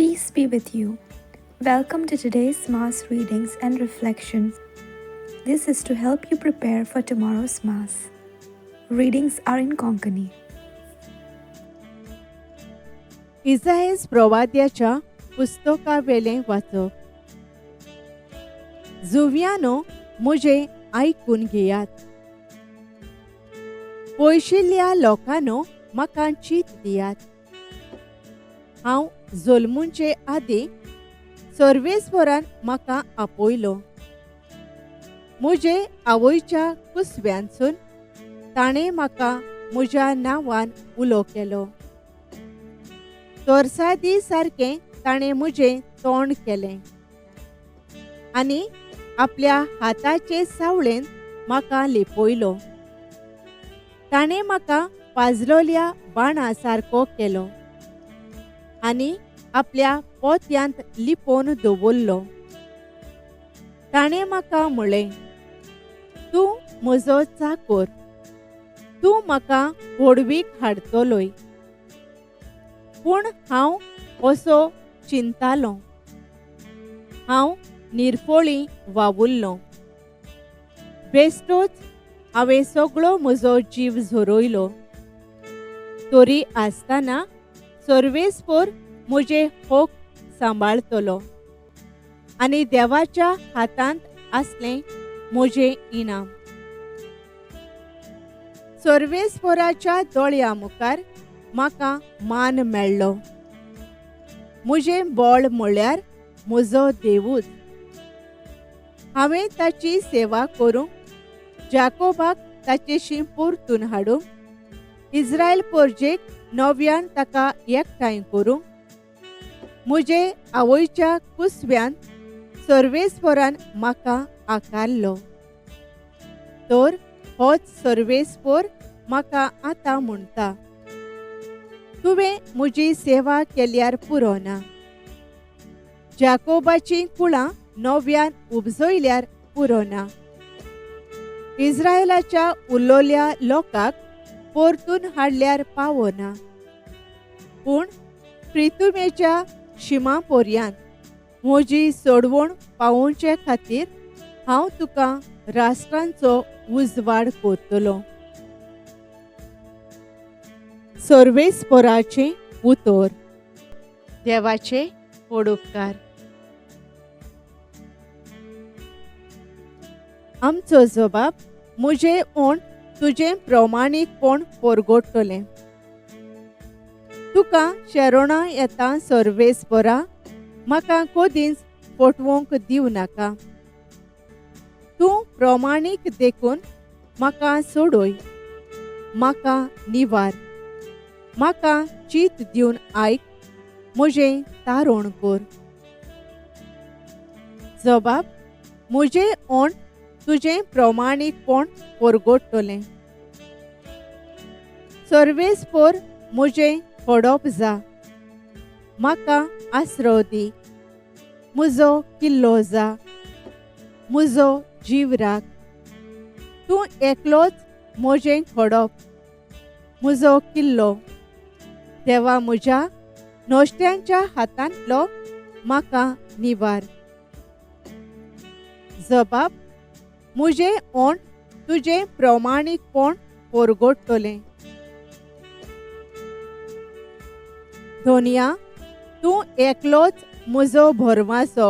Peace be with you. Welcome to today's Mass readings and reflections. This is to help you prepare for tomorrow's Mass. Readings are in Konkani. इजाएस प्रवाद्याच्या पुस्तकावेलें वाचप. जुव्यानो, म्हजें आयकून घेयात. पयशिल्ल्या लोकांनो, म्हाका चीत दियात. हांव जल्मुचे आदीं सर्वेस्वरान म्हाका आपयलो. म्हजे आवयच्या कुसव्यांसून ताणें म्हाका म्हज्या नांवान उलो केलो. तरसादी सारकें ताणें म्हजें तोंड केलें आनी आपल्या हाताचे सावळेन म्हाका लिपयलो. ताणें म्हाका पाजलोल्या बाणा सारको केलो आनी आपल्या पोत्यांत लिपोवन दवरलो. ताणें म्हाका म्हळें, तूं म्हजो चाकोर, तूं म्हाका व्हडवीक हाडटलोय. पूण हांव असो चिंतालो, हांव निर्फोळी वावुरलो. बेश्टोच हांवें सगळो म्हजो जीव झरयलो. तरी आसतना सर्वेस्पोर म्हजे हक सांबाळतलो आनी देवाच्या हातांत आसलें म्हजें इनाम. सर्वेस्पोराच्या दोळ्या मुखार म्हाका मान मेळ्ळो. म्हजें बळ म्हळ्यार म्हजो देवूच. हांवें ताची सेवा करूंक, जाकोबाक ताचेशी परतून हाडूंक, इस्रायल पोरजेक नव्यान ताका एकठांय करूंक, म्हजे आवयच्या कुसव्यान सर्वेस्पोरान म्हाका आकारलो. तर होच सर्वेस्पोर म्हाका आतां म्हणटा, तुवें म्हजी सेवा केल्यार पुरो ना, जाकोबाचीं कुळां नव्यान उपजयल्यार पुरो ना, इस्रायलाच्या उरलोल्या लोकांक परतून हाडल्यार पावना, पूण प्रितुमेच्या शिमा पर्यांत म्हजी सोडवण पावोवचे खातीर हांव तुका राष्ट्रांचो उजवाड करतलो. सर्वेस्पोराचें उतर. देवाचे व्हड उपकार. आमचो जबाब, म्हजें ओंठ तुजें प्रमाणीकपण परगटतलें. तुका शरणां येता सर्वेस्पोरा, म्हाका कदींच फटवंक दिवं नाका. तूं प्रमाणीक देखून म्हाका सोडय, म्हाका निवार, म्हाका चीत दिवन आयक, म्हजें तारण कर. जबाब, म्हजें ओंठ तुजें प्रमाणीकपण परगटतलें. सर्वेस्पोर म्हजें खडप जा, म्हाका आसरो दी, म्हजो किल्लो जा, म्हजो जीव राख. तूं एकलोच म्हजें खडप, म्हजो किल्लो. देवा म्हज्या नश्ट्यांच्या हातांतलो म्हाका निवार. जबाब, म्हजें ओंठ तुजें प्रमाणीकपण परगटतलें. धोनिया, तूं एकलोच म्हजो भरवासो.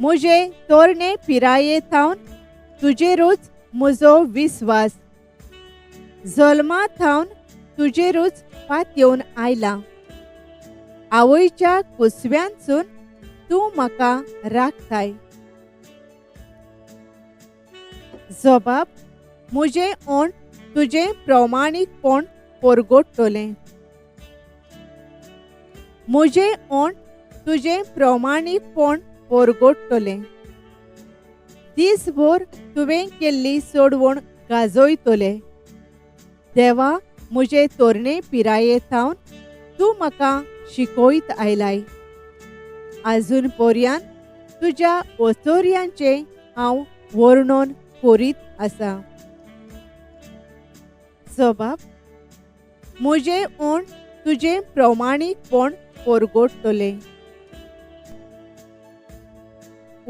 म्हजे तरणे पिराये थावन तुजेरूच म्हजो विस्वास. जल्मा थावन तुजेरूच पातयेवन आयला. आवयच्या कुसव्यांसून तूं म्हाका राखताय. जबाब, म्हजें ओंठ तुजें प्रमाणीकपण परगटतलें. म्हजें ओंठ तुजें प्रमाणीकपण परगटतलें. दीसभर तुवें केल्ली सोडवण गाजयतले. देवा, म्हजे तरणे पिराये थावन तूं म्हाका शिकयत आयलाय. आजून पर्यांत तुज्या ओचोर्यांचें हांव वर्णन करीत आसा. जबाब, म्हजें ओंठ तुजें प्रमाणीकपण परगटतलें.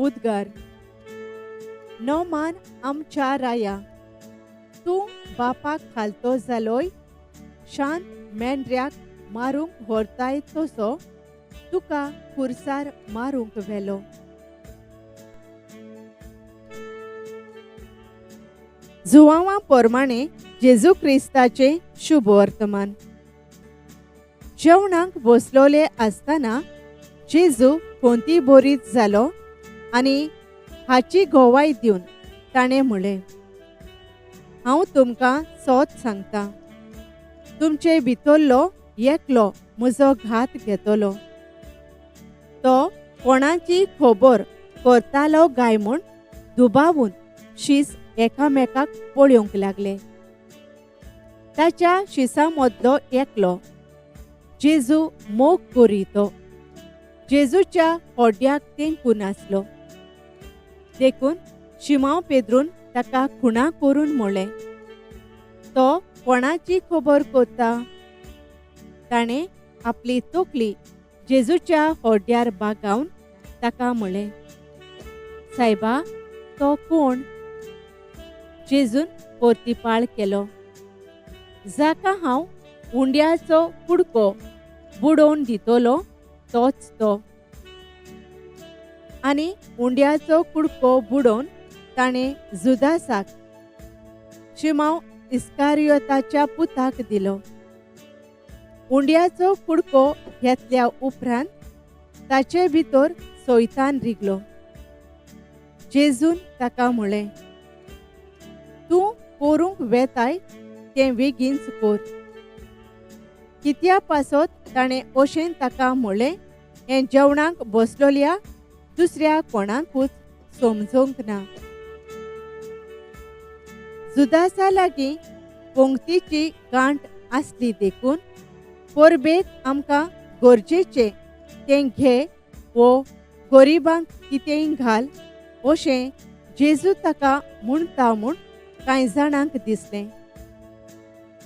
उद्गार. नोमान आमच्या राया, तूं बापाक खालतो जालोय, शांत मेंढऱ्याक मारूंक व्हरताय तसो तुका खुर्सार मारूंक व्हेलो. जुवांवा प्रमाणे जेजू क्रिस्ताचें शुभ वर्तमान. जेवणाक बसलोले आसतना जेजू कोंती बोरीत जालो आनी हाची गोवाय दिवन ताणें म्हणलें, हांव तुमकां सोत सांगता, तुमचे भितरलो एकलो म्हजो घात घेतलो. तो कोणाची खबर करतालो काय म्हूण दुबावून शीस एकामेकाक पळोवंक लागले. ताच्या शिसां मदलो एकलो जेजू मोग करी तो जेजूच्या होड्याक तेंकून आसलो. देखून शिमांव पेद्रून ताका खुणा करून म्हणलें, तो कोणाची खबर करता? ताणें आपली तकली जेजूच्या होड्यार बागावन ताका म्हणलें, सायबा, तो कोण? जेजून परतिपाळ केलो, जाका हांव उंड्याचो कुडको बुडोवन दितलो तोच तो. आनी उंड्याचो कुडको बुडोवन ताणें जुदासाक, शिमांव इस्कारियोताच्या पुताक दिलो. उंड्याचो कुडको घेतल्या उपरांत ताचे भितर सोयतान रिगलो. जेजून ताका म्हणलें, तूं करूंक वेताय तें बेगीनच कर. कित्या पासत ताणें अशें ताका म्हणलें हें जेवणाक बसलोल्या दुसऱ्या कोणाकूच समजूंक ना. जुदासा लागीं पंक्तीची गांठ आसली देखून परबेक आमकां गरजेचें तें घे वो गरिबांक कितेंय घाल अशें जेजू ताका म्हणटा म्हूण कांय जाणांक दिसलें.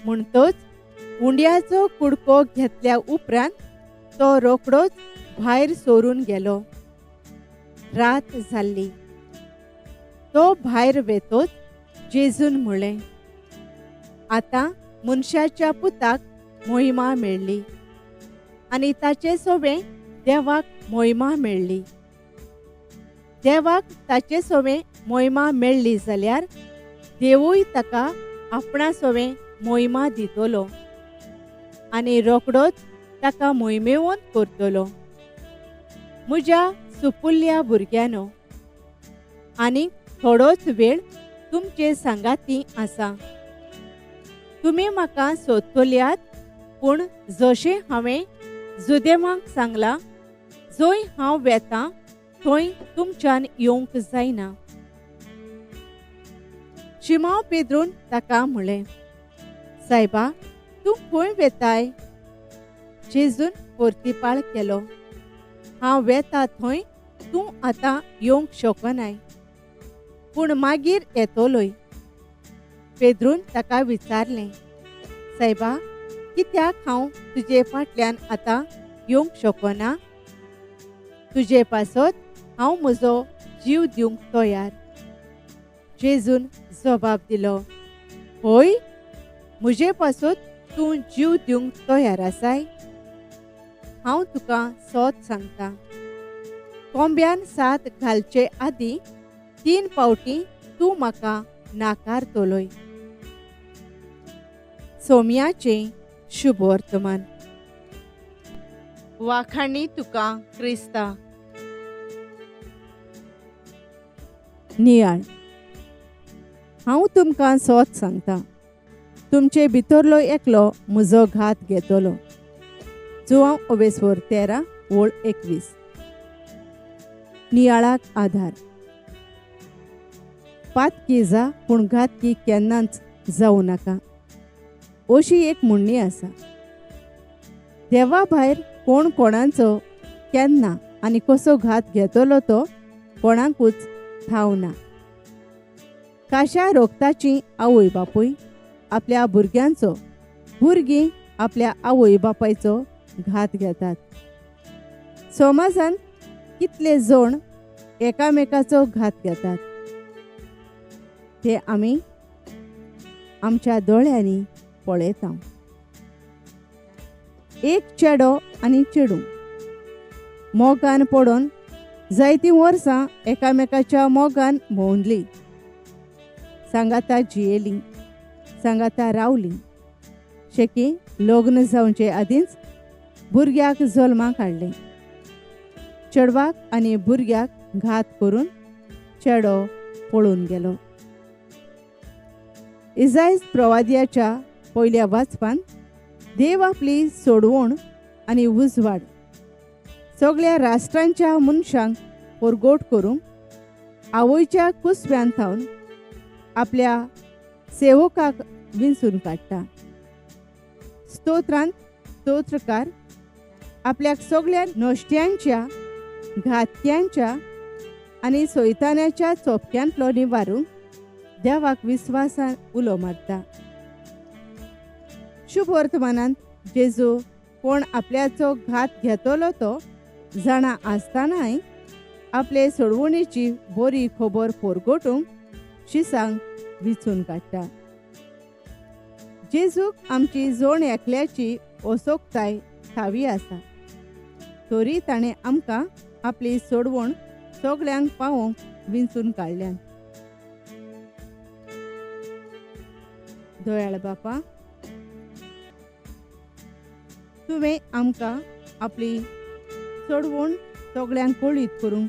म्हणटच उंड्याचो कुडको घेतल्या उपरांत तो रोखडोच भायर सरून गेलो. रात जाल्ली. तो भायर वेतोच जेजून म्हणलें, आतां मनशाच्या पुताक मोहिमा मेळ्ळी आनी ताचे सोवें देवाक मोहिमा मेळ्ळी. देवाक ताचे सोवें मोहिमा मेळ्ळी जाल्यार देवूय ताका आपणा सोवें मोहिमा दितलो आनी रोखडोच ताका मोहिमेवंत करतलो. म्हज्या सुपुल्ल्या भुरग्यांनो, आनीक थोडोच वेळ तुमचे सांगाती आसा. तुमी म्हाका सोदतल्यात, पूण जशें हांवें जुदेवांक सांगलां, जंय हांव वेतां थंय तुमच्यान येवंक जायना. शिमांव पेद्रून ताका म्हणलें, सायबा, तूं खंय वेताय? जेजून परतिपाळ केलो, हांव वेता थंय तूं आतां येवंक शकनाय, पूण मागीर येतलोय. पेद्रून ताका विचारलें, सायबा, कित्याक हांव तुजे फाटल्यान आतां येवंक शकना? तुजे पासत हांव म्हजो जीव दिवंक तयार. जेजून जबाब दिलो, हय, म्हजे पासत तूं जीव दिवंक तयार आसाय? हांव तुका सोत सांगता, कोंब्यान साथ घालचे आदीं 3 फावटीं तूं म्हाका नाकारतलोय. सोम्याचें शुभ वर्तमान. वाखाणी तुका क्रिस्ता. नियाळ. हांव तुमकां सोत सांगता, तुमचे भितरलो एकलो म्हजो घात घेतलो. जुवांव ओबेस्वर 13 ओळ 21. नियाळाक आधार. पातकी जा पूण घातकी केन्नाच जावं नाका, अशी एक म्हणणी आसा. देवा भायर कोण कोणाचो केन्ना आनी कसो घात घेतलो तो कोणाकूच ठाव ना. काशा रोगताची आवय बापूय आपल्या भुरग्यांचो, भुरगीं आपल्या आवय बापायचो घात घेतात. समाजान कितले जण एकामेकाचो घात घेतात ते आमी आमच्या दोळ्यांनी पळयता. एक चेडो आनी चेडूं मोगान पडून जायतीं वर्सां एकामेकाच्या मोगान भोंवली, सांगाता जियेली, सांगाता रावली. शेकी लग्न जावचे आदींच भुरग्याक जल्माक हाडलें. चेडवाक आनी भुरग्याक घात करून चेडो पळून गेलो. इजायज प्रवाद्याच्या पयल्या वाचपान देव आपली सोडवण आनी उजवाड सगळ्या राष्ट्रांच्या मनशांक परगोट करूंक आवयच्या कुसव्यान थावन आपल्या सेवकाक विंचून काडटा. स्तोत्रांत स्तोत्रकार आपल्याक सगळ्या नश्ट्यांच्या, घातक्यांच्या आनी सैतानाच्या चोपक्यांतलो निवारूंक देवाक विस्वासान उलो मारता. शुभ वर्तमानांत जेजू कोण आपल्याचो घात घेतलो तो जाणा आसतनाय आपले सोडवणीची बरी खबर परगटूंक शिसांक विचून काडटा. जेजूक आमची जोण एकल्याची असोकताय ठावी आसा, तरी ताणें आमकां आपली सोडवण सगळ्यांक पावोवंक विंचून काडल्यान. दयाळ बापा, तुवें आमकां आपली सोडवण सगळ्यांक कळीत करूंक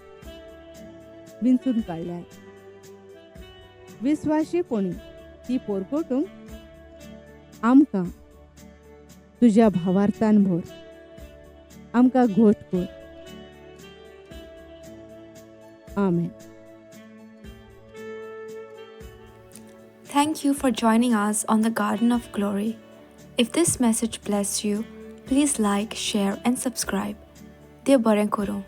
विंचून काडल्या. विस्वाशीपणी ती परगटूंक आमकां तुज्या भावार्थान भर, आमकां घट कर. आमेन. Thank you for joining us on the Garden of Glory. If this message blessed you, please like, share and subscribe. देव बरें करूं.